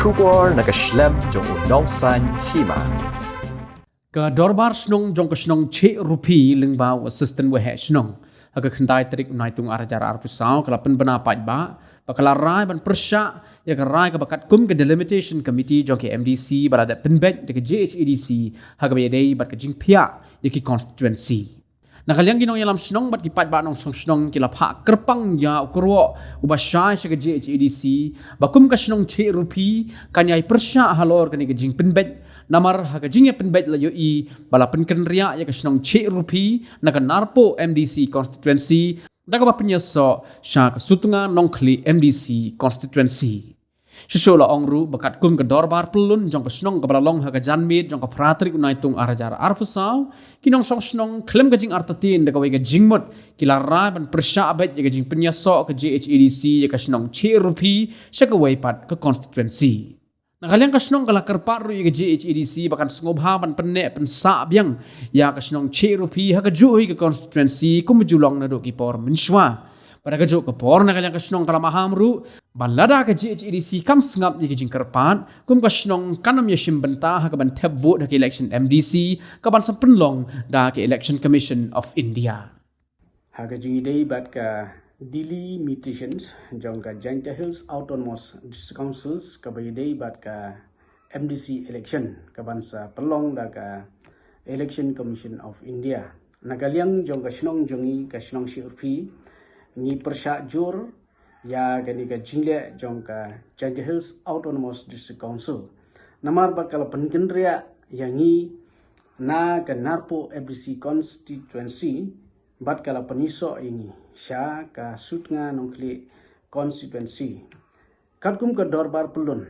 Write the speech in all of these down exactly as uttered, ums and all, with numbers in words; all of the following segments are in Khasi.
Khubor na ka shlem jong u Nongsaiñ Hima. Ka Dorbar Shnong jong ka shnong Chiruphi lyngba u Assistant Waheh Shnong ha ka khyndai tarik u Naitung ar hajar arphew saw ka la pynbna paidbah ba ka la rai ban pyrshah ïa ka rai kaba katkum ka Delimitation Committee jong ka M D C ba la dep pynbeit da ka J H A D C ha kaba ïadei bad ka jingphiah ïa ki constituency. Na ka liang ki nongïalam shnong bad ki paidbah nongshong shnong ki la phah kyrpang ïa u kyrwoh uba shai sha ka J H A D C ba kum ka shnong Chiruphi kan ïai pyrshah halor kane ka jingpynbeit, namar ha ka jingïapynbeit la ïohi ba la pynkynriah ïa ka shnong Chiruphi na ka Narpuh M D C constituency da kaba pynïasoh sha ka Sutnga Nongkhlieh M D C constituency. Shuh shuh la ong ruh ba katkum ka dorbar pyllun jong ka shnong kaba la long ha ka janmiet jong ka phra tarik u Naitung ar hajar arphew saw, ki nongshong shnong khlem ka jingartatien da kawei ka jingmut ki la rai ban pyrshah beit ïa ka jingpynïasoh ka J H A D C ïa ka shnong Chiruphi sha kawei pat ka constituency. Na ka liang ka shnong ka la kyrpad ruh ïa ka J H A D C ba kan sngewbha ban pynneh pynsah biang ïa ka shnong Chiruphi ha kajuh hi ka constituency kumba ju long naduh ki por mynshuwa. Bad ha kajuh ka por na ka liang ka shnong ka la maham ruh ba lada ka J H A D C kam sngap ïa ka jingkyrpad, kum ka shnong kan ym ïashim bynta ha kaban thep vote ha ka election M D C kaban sa pynlong da ka Election Commission of India. Ha ka jingïadei bad ka delimitations jong ka Jaintia Hills Autonomous District Councils kaba ïadei bad ka M D C election kaban sa pynlong da ka Election Commission of India. Na ka liang jong ka shnong jong ngi ka shnong Chiruphi ngi pyrshah jur ïa kane ka jingleh jong ka Jaintia Hills Autonomous District Council. Namar ba ka la pynkynriah ïa ngi na ka Narpuh M D C constituency bad ka la pynïasoh ïa ngi sha ka Sutnga Nongkhlieh constituency. Katkum ka dorbar pyllun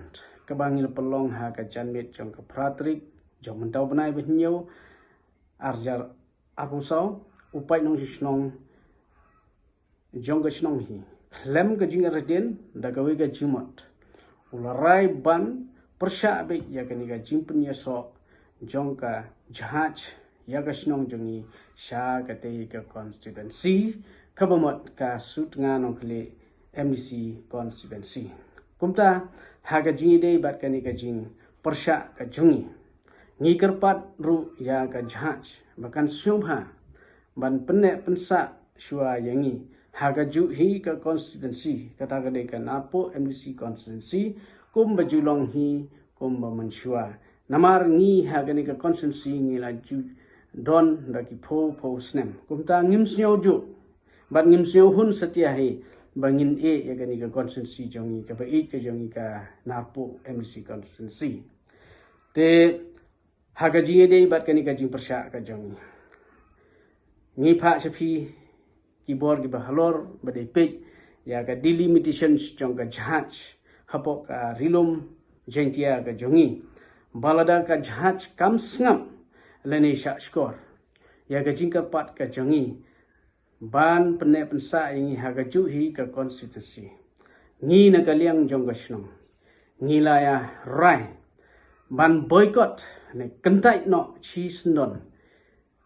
kaba ngi la pynlong ha ka janmiet jong ka phra tarik jong mynta u bnai ba hynñiew ar hajar arphew saw, u paid nongshong shnong jong ka shnong hi khlem ka jingartatien da kawei ka jingmut u la rai ban pyrshah beit ïa kane ka jingpynïasoh jong ka jahaj ïa ka shnong jong ngi sha katei ka constituency kaba mut ka Sutnga Nongkhlieh M D C constituency. Kumta ha ka jingïadei bad kane ka jingpyrshah ka jong ngi, ngi kyrpad ruh ïa ka jahaj ba kan sngewbha ban pynneh pynsah shuwa ïa ngi ha kajuh hi ka constituency, kata ka dei ka Narpuh M D C constituency, kumba ju long hi kumba mynshuwa. Namar ngi ha kane ka constituency ngi la ju don da ki phew phew snem. Kumta ngim sngew juh bad ngim sngew hun satia hi ba ngin ïeh ïa kane ka constituency jong ngi, kaba ïeit ka jong ngi ka Narpuh M D C constituency. Te ha ka jingïadei bad kane ka jingpyrshah ka jong ngi, ngi phah sha phi ki bor kiba halor ba dei peit ïa ka delimitations jong ka jahaj hapoh ka Ri Lum Jaintia ka jong ngi. Ba lada ka jahaj kam sngap lane shah shkor ïa ka jingkyrpad ka jong ngi ban pynneh pynsah ïa ngi ha kajuh hi ka constituency, ngi na ka liang jong ka shnong ngi la ïa rai ban boycott ne kyntait noh shisyndon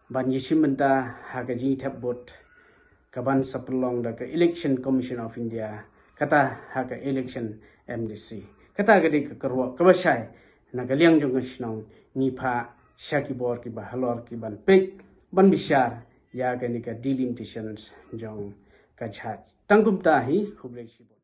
ban ïashim bynta ha ka jingthep vote kaban sa pynlong da ka Election Commission of India, kata ha ka election M D C. Kata ka dei ka kyrwoh kaba shai na ka liang jong ka shnong, ngi phah sha ki bor kiba halor kiban peit ban bishar ïa kane ka delimitations jong ka jahaj. Tang kumta hi, khublei shibun.